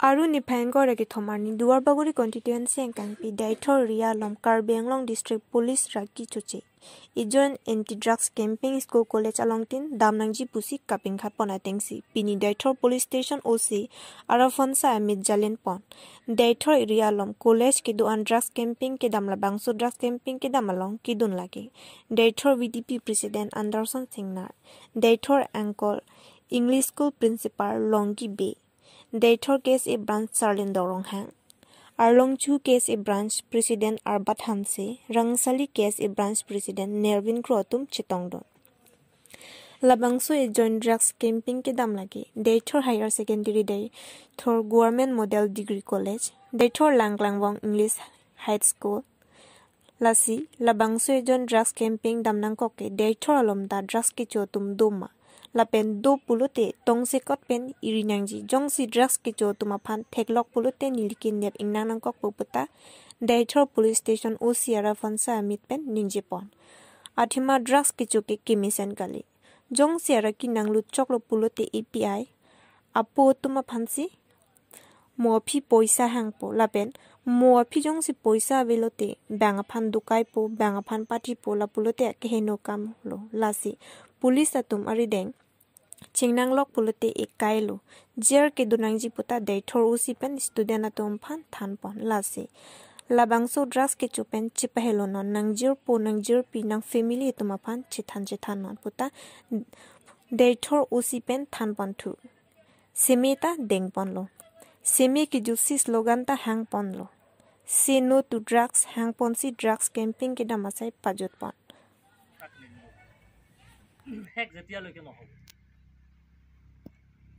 Aru ni phangkor ki thomarni Duarbaguri constituency angkangpi Deithor area alom Karbi Anglong district police ra ki chuche ijon anti drugs camping school college along tin damnangji pusi kapingkhat pon atengsi pini Deithor police station OC Arafonsa Amit Jalen pon Deithor area alom college ki duan drugs camping ke damla bangso drugs camping ke damalong ki dun lage Deithor VDP president Anderson Singnar Deithor Angkol English school principal Longi Bay Deithor case a branch Charlin Doronghang Arlongchu case a branch president Arbat Hanse Rangsali case a branch president Nervin Krotum Chitongdon Labangso a joint drugs camping ke dam lage Deithor higher secondary Deithor government model degree college Deithor Langlangbong English high school Lasi Labangso a joint drugs camping damnang koke Deithor alomda drugs ke chotum doma lapen do pulute tongse kot pen irinangji jongsi drugs ke chotuma phan theklok pulute nilkin nep ingnang kok puputa Deithor police station OC Arafonsa Amit pen ninjepon athima drugs ke choke kimisen kali jongsi ara kinang lu choklo pulute API apo tuma phansi mofi poisa hangpo lapen mofi jongsi poisa belote banga phan dukai po banga phan pati po la pulute keheno kam lo lasi police atum arideng chingnang lok pulute ekailo jer ke dunangji puta Deithor OC pen student atum phan than pon lasi labangso drugs ke chupen chipahelo non nangjir po nangjir pi nang family tuma phan chithan chithan non puta Deithor OC pen than pon thu semeta deng pon lo seme ki jusi slogan ta hang pon lo say no to drugs hang pon si drugs camping ke damasai pajot pon শেষ যেতিয়ালৈকে নহ'ব।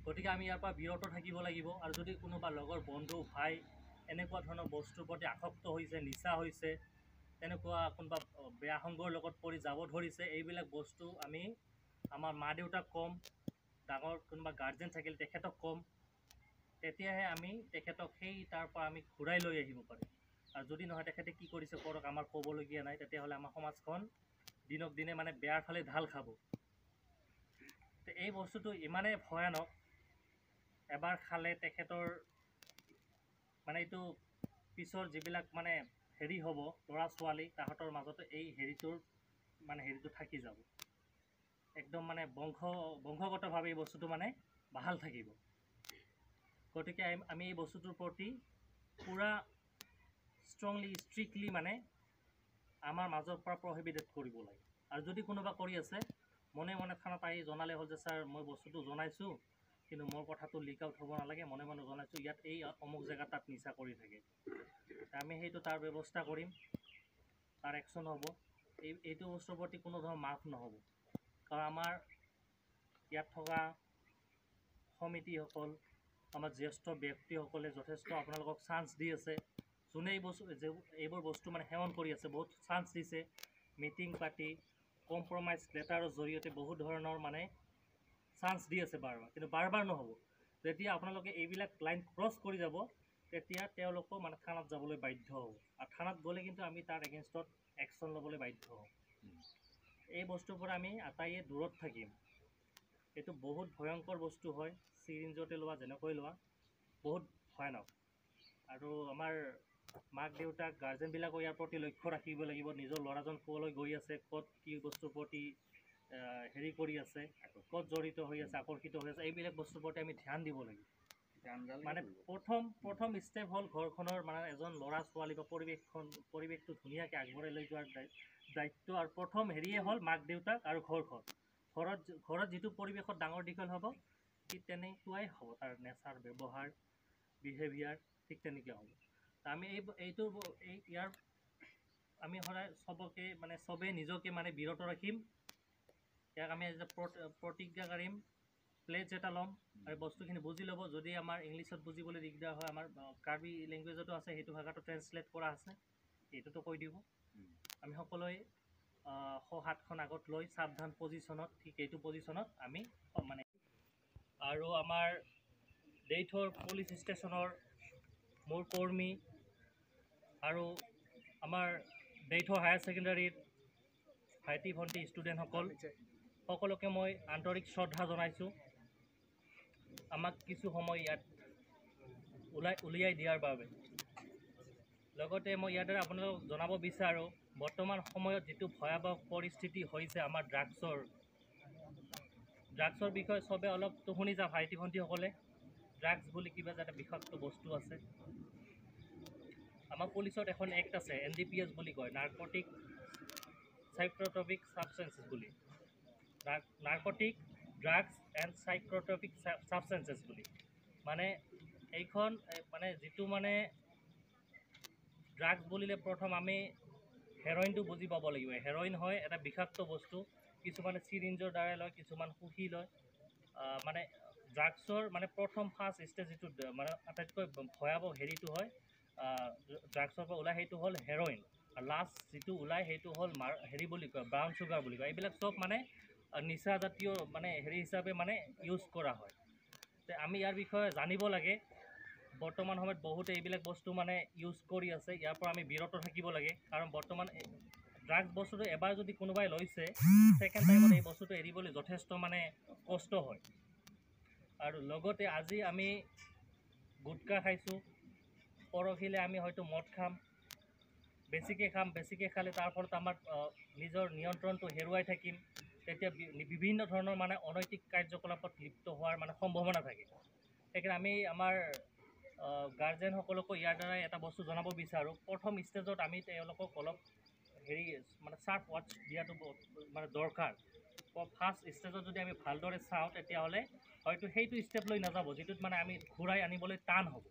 গতিকে আমি ইয়াৰ পৰা বিৰত থাকিব লাগিব। আৰু যদি কোনোবা লগৰ বন্ধু ভাই এনেকুৱা ধৰণৰ বস্তুৰ প্ৰতি আসক্ত হৈছে, নিচা হৈছে, তেনেকুৱা কোনোবা বেয়া সংগৰ লগত পৰি যাব ধৰিছে, এইবিলাক বস্তু আমি আমাৰ মা দেউতাক ক'ম, ডাঙৰ কোনোবা গাৰ্জেন থাকিলে তেখেতক ক'ম, তেতিয়াহে আমি তেখেতক সেই তাৰ পৰা আমি ঘূৰাই লৈ আহিব পাৰিম। আৰু যদি নহয় তেখেতে কি কৰিছে কৰক, আমাৰ ক'বলগীয়া নাই, তেতিয়াহ'লে আমাৰ সমাজখন দিনক দিনে মানে বেয়াৰ ফালে ঢাল খাব। এই বস্তুটো ইমানেই ভয়ানক, এবাৰ খালে তেখেতৰ মানে এইটো পিছৰ যিবিলাক মানে হেৰি হ'ব ল'ৰা ছোৱালী তাহাঁতৰ মাজতে এই হেৰিটোৰ মানে হেৰিটো থাকি যাব, একদম মানে বংশগতভাৱে এই বস্তুটো মানে বাহাল থাকিব। গতিকে আমি এই বস্তুটোৰ প্ৰতি পূৰা ষ্ট্ৰংলি ষ্ট্ৰিক্টলি মানে আমাৰ মাজৰ পৰা প্ৰহিবিটেড কৰিব লাগে। আৰু যদি কোনোবা কৰি আছে মনে মনে থানাত আহি জনালে হ'ল যে ছাৰ মই বস্তুটো জনাইছোঁ, কিন্তু মোৰ কথাটো লিক আউট হ'ব নালাগে, মনে মনে জনাইছোঁ, ইয়াত এই অমুক জেগাত তাত নিচা কৰি থাকে, আমি সেইটো তাৰ ব্যৱস্থা কৰিম, তাৰ একশ্যন হ'ব। এইটো বস্তুৰ প্ৰতি কোনো ধৰণৰ মাফ নহ'ব। কাৰণ আমাৰ ইয়াত থকা সমিতিসকল, আমাৰ জ্যেষ্ঠ ব্যক্তিসকলে যথেষ্ট আপোনালোকক চান্স দি আছে। যোনে এই বস্তু এইবোৰ বস্তু মানে সেৱন কৰি আছে বহুত চান্স দিছে, মিটিং পাতি কম্প্ৰমাইজ লেটাৰৰ জৰিয়তে বহুত ধৰণৰ মানে চান্স দি আছে বাৰ বাৰ, কিন্তু বাৰ বাৰ নহ'ব। যেতিয়া আপোনালোকে এইবিলাক লাইন ক্ৰছ কৰি যাব তেতিয়া তেওঁলোকো মানে থানাত যাবলৈ বাধ্য হ'ব, আৰু থানাত গ'লে কিন্তু আমি তাৰ এগেইনষ্টত একশ্যন ল'বলৈ বাধ্য হ'ম। এই বস্তুৰ পৰা আমি আটাইয়ে দূৰত থাকিম। এইটো বহুত ভয়ংকৰ বস্তু হয়, চিৰিঞ্জতে লোৱা যেনেকৈ লোৱা বহুত ভয়ানক। আৰু আমাৰ মাক দেউতাক গাৰ্জেনবিলাকো ইয়াৰ প্ৰতি লক্ষ্য ৰাখিব লাগিব, নিজৰ ল'ৰাজন ক'লৈ গৈ আছে, ক'ত কি বস্তুৰ প্ৰতি হেৰি কৰি আছে, ক'ত জড়িত হৈ আছে, আকৰ্ষিত হৈ আছে, এইবিলাক বস্তুৰ প্ৰতি আমি ধ্যান দিব লাগিব। মানে প্ৰথম ষ্টেপ হ'ল ঘৰখনৰ মানে এজন ল'ৰা ছোৱালী বা পৰিৱেশটো ধুনীয়াকৈ আগবঢ়াই লৈ যোৱাৰ দায়িত্ব। আৰু প্ৰথম হেৰিয়ে হ'ল মাক দেউতাক আৰু ঘৰখন। ঘৰত যিটো পৰিৱেশত ডাঙৰ দীঘল হ'ব ঠিক তেনেকুৱাই হ'ব তাৰ নেচাৰ, ব্যৱহাৰ, বিহেভিয়াৰ ঠিক তেনেকুৱা হ'ব। আমি ইয়াৰ আমি সদায় চবকে মানে চবেই নিজকে মানে বিৰত ৰাখিম। ইয়াক আমি প্ৰতিজ্ঞা কৰিম, প্লেজ এটা ল'ম আৰু বস্তুখিনি বুজি ল'ব। যদি আমাৰ ইংলিছত বুজিবলৈ দিগদাৰ হয়, আমাৰ কাৰ্বি লেংগুৱেজতো আছে, সেইটো ভাষাটো ট্ৰেঞ্চলেট কৰা আছে, এইটোতো কৈ দিব। আমি সকলোৱে হাতখন আগত লৈ সাৱধান পজিশ্যনত, ঠিক এইটো পজিশ্যনত আমি মানে। আৰু আমাৰ দেইথৰ পুলিচ ষ্টেচনৰ মোৰ কৰ্মী আৰু আমাৰ দেইথৰ হায়াৰ ছেকেণ্ডাৰীৰ ভাইটি ভণ্টি ষ্টুডেণ্টসকল সকলোকে মই আন্তৰিক শ্ৰদ্ধা জনাইছোঁ। আমাক কিছু সময় ইয়াত উলিয়াই দিয়াৰ বাবে। লগতে মই ইয়াৰ দ্বাৰা আপোনালোকক জনাব বিচাৰোঁ, বৰ্তমান সময়ত যিটো ভয়াৱহ পৰিস্থিতি হৈছে আমাৰ ড্ৰাগছৰ বিষয়ে চবে অলপতো শুনিছা ভাইটি ভণ্টিসকলে, ড্ৰাগছ বুলি কিবা এটা বিষাক্ত বস্তু আছে। আমাৰ পুলিচত এখন এক্ট আছে, NDPS বুলি কয়, নাৰ্কটিক চাইক্ৰট্ৰপিক ছাবষ্টেঞ্চেছ বুলি, নাৰ্কটিক ড্ৰাগছ এণ্ড চাইক্ৰট্ৰপিক ছাবষ্টেঞ্চেছ বুলি। মানে এইখন মানে যিটো মানে ড্ৰাগছ বুলিলে প্ৰথম আমি হেৰইনটো বুজি পাব লাগিব। হেৰইন হয় এটা বিষাক্ত বস্তু, কিছুমানে চিৰিঞ্জৰ দ্বাৰাই লয়, কিছুমান শুহি লয়। মানে ড্ৰাগছৰ মানে প্ৰথম ফাৰ্ষ্ট ষ্টেজ যিটো মানে আটাইতকৈ ভয়াৱহ হেৰিটো হয় ড্ৰাগছৰ পৰা ওলায়, সেইটো হ'ল হেৰইন। আৰু লাষ্ট যিটো ওলায় সেইটো হ'ল হেৰি বুলি কয়, ব্ৰাউন চুগাৰ বুলি কয়। এইবিলাক চব মানে নিচাজাতীয় মানে হেৰি হিচাপে মানে ইউজ কৰা হয়। তে আমি ইয়াৰ বিষয়ে জানিব লাগে। বৰ্তমান সময়ত বহুতে এইবিলাক বস্তু মানে ইউজ কৰি আছে, ইয়াৰ পৰা আমি বিৰত থাকিব লাগে। কাৰণ বৰ্তমান ড্ৰাগছ বস্তুটো এবাৰ যদি কোনোবাই লৈছে, ছেকেণ্ড টাইমত এই বস্তুটো এৰিবলৈ যথেষ্ট মানে কষ্ট হয়। আৰু লগতে আজি আমি গুটকা খাইছোঁ, পৰহিলে আমি হয়তো মদ খাম, বেছিকৈ খাম। বেছিকৈ খালে তাৰ ফলত আমাৰ নিজৰ নিয়ন্ত্ৰণটো হেৰুৱাই থাকিম, তেতিয়া বিভিন্ন ধৰণৰ মানে অনৈতিক কাৰ্যকলাপত লিপ্ত হোৱাৰ মানে সম্ভাৱনা থাকে। সেইকাৰণে আমি আমাৰ গাৰ্জেনসকলকো ইয়াৰ দ্বাৰাই এটা বস্তু জনাব বিচাৰোঁ, প্ৰথম ষ্টেজত আমি তেওঁলোকক অলপ হেৰি মানে চাৰ্প ৱাটচ দিয়াটো মানে দৰকাৰ। ফাৰ্ষ্ট ষ্টেজত যদি আমি ভালদৰে চাওঁ, তেতিয়াহ'লে হয়তো সেইটো ষ্টেপ লৈ নাযাব যিটোত মানে আমি ঘূৰাই আনিবলৈ টান হ'ব।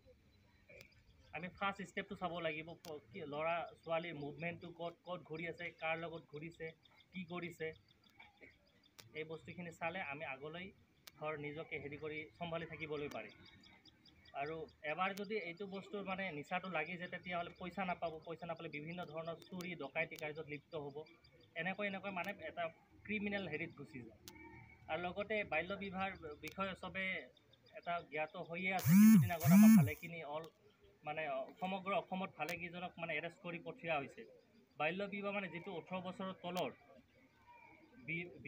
আমি ফাৰ্ষ্ট ষ্টেপটো চাব লাগিব, কি ল'ৰা ছোৱালীৰ মুভমেণ্টটো ক'ত ক'ত ঘূৰি আছে, কাৰ লগত ঘূৰিছে, কি কৰিছে, এই বস্তুখিনি চালে আমি আগলৈ ধৰ নিজকে হেৰি কৰি চম্ভালি থাকিবলৈ পাৰিম। আৰু এবাৰ যদি এইটো বস্তুৰ মানে নিচাটো লাগিছে, তেতিয়াহ'লে পইচা নাপাব, পইচা নাপালে বিভিন্ন ধৰণৰ চুৰি ডকাইতি কাৰ্যত লিপ্ত হ'ব, এনেকৈ মানে এটা ক্ৰিমিনেল হেৰিত গুচি যায়। আৰু লগতে বাল্য বিবাহৰ বিষয়ে চবে এটা জ্ঞাত হৈয়ে আছে। কিছুদিন আগত আমাৰ ভালেখিনি অল মানে সমগ্ৰ অসমত ভালেকেইজনক মানে এৰেষ্ট কৰি পঠিওৱা হৈছে। বাল্য বিবাহ মানে যিটো 18 বছৰৰ তলৰ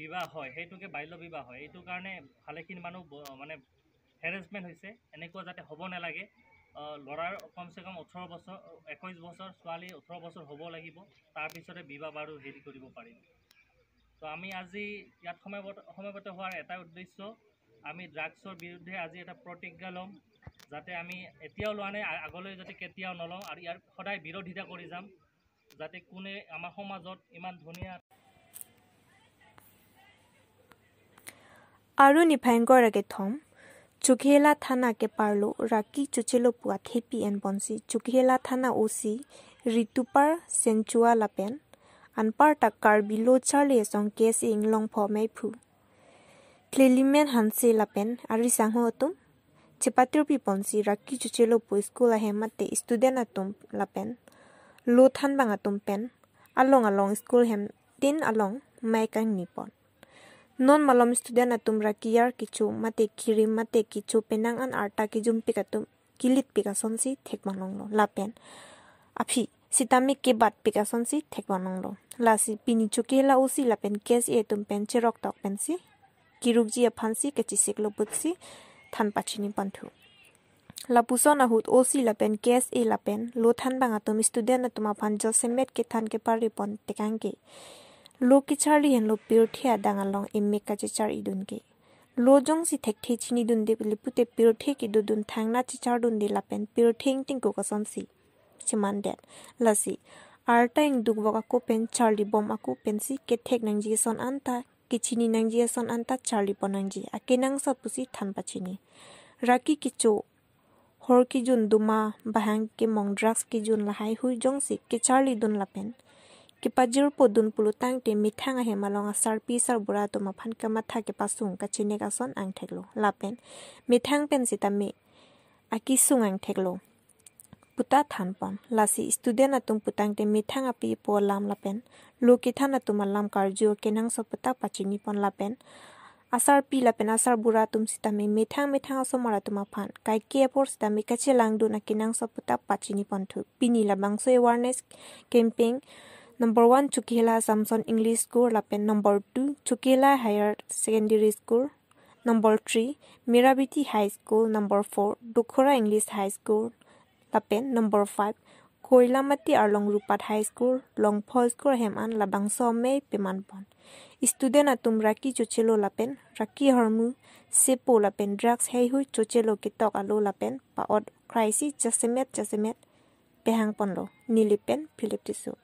বিবাহ হয়, সেইটোকে বাল্য বিবাহ হয়। এইটো কাৰণে ভালেখিনি মানুহ মানে হেৰেছমেণ্ট হৈছে। এনেকুৱা যাতে হ'ব নালাগে। ল'ৰাৰ কমচে কম 18 বছৰ, 21 বছৰ, ছোৱালী 18 বছৰ হ'ব লাগিব, তাৰপিছতে বিবাহ বাৰু হেৰি কৰিব পাৰিম। তো আমি আজি ইয়াত সমবেত হোৱাৰ এটাই উদ্দেশ্য, আমি ড্ৰাগছৰ বিৰুদ্ধে আজি এটা প্ৰতিজ্ঞা ল'ম, যাতে আমি এতিয়াও লোৱা নাই, আগলৈ যাতে কেতিয়াও নলওঁ, আৰু ইয়াৰ সদায় বিৰোধিতা কৰি যাম, যাতে কোনে আমাৰ সমাজত ইমান ধুনীয়া আৰু নিভাইংকৰ rake thom Chukhela thana ke parlo raki chuchelo pua thepi en ponsi Chukhela thana OC Ritupar Senchua lapen anpar ta karbi lo charle song case ing long pho mai phu Clelimen hanse lapen ari sangho tum chepatir pi ponsi raki chuchelo pu school a hemate student atum lapen lo than bang atum pen along along school hem tin along mai kang nipon non malom student atum rakiyar kichu mate kirim mate kichu penang an arta ki jum pikatum kilit pikason si thekmanong lo lapen aphi sitami ke bat pikason si thekmanong lo lasi pini chukela usi lapen case e tum pen cherok tok pen si kirukji aphansi ke chisik lo putsi than pachini panthu lapuson ahut osi lapen case e lapen lo than bang atum student atum aphan josemet ke than ke paripon tekangke lo ki charli hen lo pir thea dangalong imme ka che char idun ke lo jong si thek the chini dun de lipute pir the ki dudun thangna chi char dun de lapen pir theng ting ko kason si chiman det lasi artaing dugwa ko pen charli bom aku pen si ke thek nang ji son anta ki chini nang ji son anta charli ponang ji akenang sa pusi than pa chini raki ki cho hor ki jun duma bahang ke mong drugs ki jun lahai hui jong si ke charli dun lapen ke pajir podun pulutang te mithanga hemalong asar pisar bura to maphan kamatha ke pasung ka chine ka son ang theklo lapen mithang pen sitame akisung ang theklo puta thanpon lasi student atum putang te mithanga pi po lam lapen lokithan atum lam karjo kenang so puta pachini pon lapen asar pi lapen asar bura tum sitame mithang mithang asomara tumaphan kai ke por sitame kache langdu na kenang so puta pachini pon thu pini labangso awareness campaign Number 1 Chukela Samson English School lapen number 2 Chukela Higher Secondary School Number 3 Mirabiti High School, number 4 Dukhora English High School lapen number 5 Koilamati Arlong Rupat High School Longpho School heman labangso me peman pon. Student atum raki chochelo lapen raki harmu sepo lapen drugs hei hui chochelo kitok alo lapen paot crisis jasemet jasemet behang ponlo nilipen Philip Tisu.